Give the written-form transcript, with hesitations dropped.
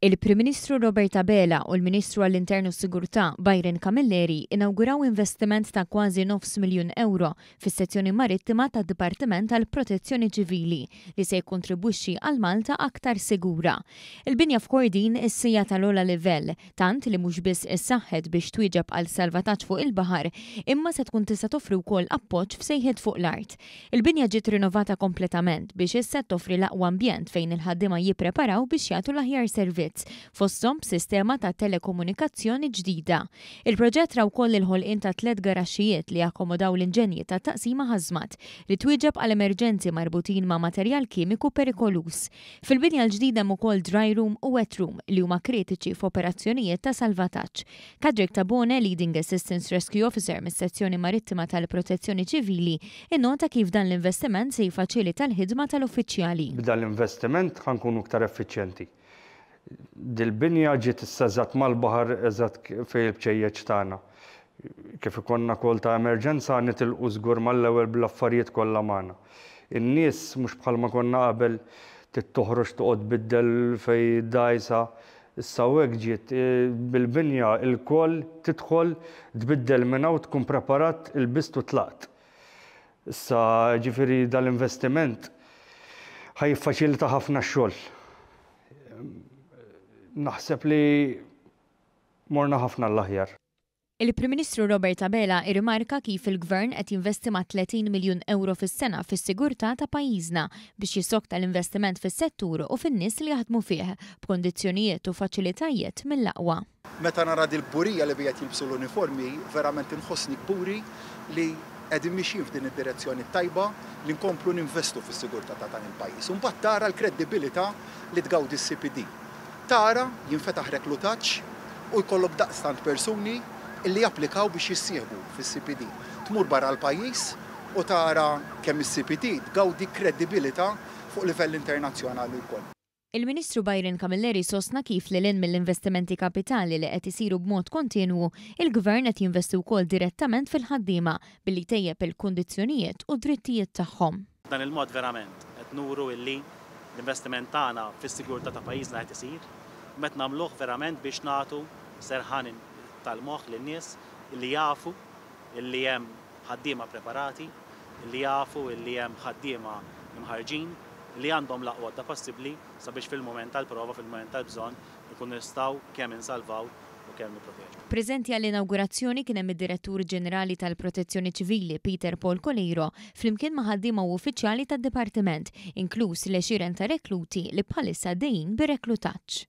Il-Prim Ministru Robert Abela u l-Ministru għall-Intern u s-Sigurtà, Byron Camilleri, inawguraw investiment ta' kważi nofs miljun ewro fis-sezzjoni marittima tad-Dipartiment tal-Protezzjoni Ċivili li se jikkontribwixxi għal Malta aktar sigura. Il-binja f'Kordin issa hija tal-ogħla livell, tant li mhux biss issaħħet biex twieġeb għal salvataġġ fuq il-baħar, imma se tkun tista' toffri wkoll appoġġ f'sejħiet fuq l-art. Il-binja ġiet rinnovata kompletament biex issa toffri l-aqwa ambjent fejn il-ħaddiema jippreparaw biex jagħtu l-aħjar servizz, fosthom b'sistema ta' telekomunikazzjoni ġdida. Il-proġett ra wkoll il-ħolqien ta' tlett garaxxijiet li jakkomodaw l-inġenji tat-taqsima Hazmat, li twieġeb għal emerġenzi marbutin ma' materjal kimiku perikoluż. Fil-binja l-ġdida hemm ukoll dry room u wet room li huma kritiċi f'operazzjonijiet ta' salvataġġ. Kadrick Tabone, Leading Assistance Rescue Officer mis-Sezzjoni Marittima tal-Protezzjoni Ċivili, innota kif dan l-investiment se jiffaċilita l-ħidma tal-uffiċjali. B'dan l-investiment ħa nkunu iktar effiċjenti. Dil-binja ġiet issa eżatt mal-baħar eżatt fejn il-bċejjeċ tagħna. Kif ikollna call ta' emerġenza nitilqu żgur mal-ewwel bl-affarijiet kollha magħna. In-nies mhux bħalma konna qabel trid toħroġ toqgħod tbiddel fejn id-dgħajsa. Issa hawnhekk ġiet bil-binja ilkoll tidħol tbiddel minn hawn tkun preparat ilbist u tlaqt. Issa ġifieri dal-investiment ħa jiffaċilita ħafna x-xogħol. Naħseb li morna ħafna l-aħjar. Il-Prim Ministru Robert Abela irrimarka kif il-Gvern qed jinvesti mat-30 miljun ewro fis-sena fis-sigurtà ta' pajjiżna biex jissokta l-investiment fis-settur u fin-nies li jaħdmu fih b'kundizzjonijiet u faċilitajiet mill-aqwa. Meta nara dil-kburija li biha qed jilbsu l-uniformi, verament inħossni kburi li qegħdin mixjin f'din id-direzzjoni t-tajba li nkomplu ninvestu fis-sigurtà ta' dan il-pajjiż. U mbagħad tara l-kreddibilità li tgawdi s-CPD. Tara jinfetaħ reklutaġġ u jkollok daqstant persuni li japplikaw biex jissieħbu fis-CPD. Tmur barra l-pajjiż u tara kemm is-CPD tgawdi kredibilità fuq livell internazzjonali wkoll. Il-Ministru Byron Camilleri sostna kif lil hinn mill-investimenti kapitali li qed isiru b'mod kontinwu, il-Gvern qed jinvesti wkoll direttament fil-ħaddiema billi jtejjeb il-kundizzjonijiet u d-drittijiet tagħhom. B'dan il-mod verament qed nuru illi l-investiment tagħna fis-sigurtà ta' pajjiżna qed isir, imma qed nagħmluh verament biex nagħtu serħan tal-moħħ lin-nies illi jafu illi hemm ħaddiema preparati, illi jafu illi hemm ħaddiema mħarrġin, illi għandhom l-aqwa għodda possibbli sabiex fil-mument tal-prova, fil-mument tal-bżonn, inkunu nistgħu kemm insalvaw u kemm nipproteġu. Preżenti għall-inawgurazzjoni kien hemm id-Direttur Ġenerali tal-Protezzjoni Ċivili Peter Paul Coleiro flimkien ma' ħaddiema u uffiċjali tad-Dipartiment, inkluż l-għexieren ta' rekluti li bħalissa għaddejjin bir-reklutaġġ.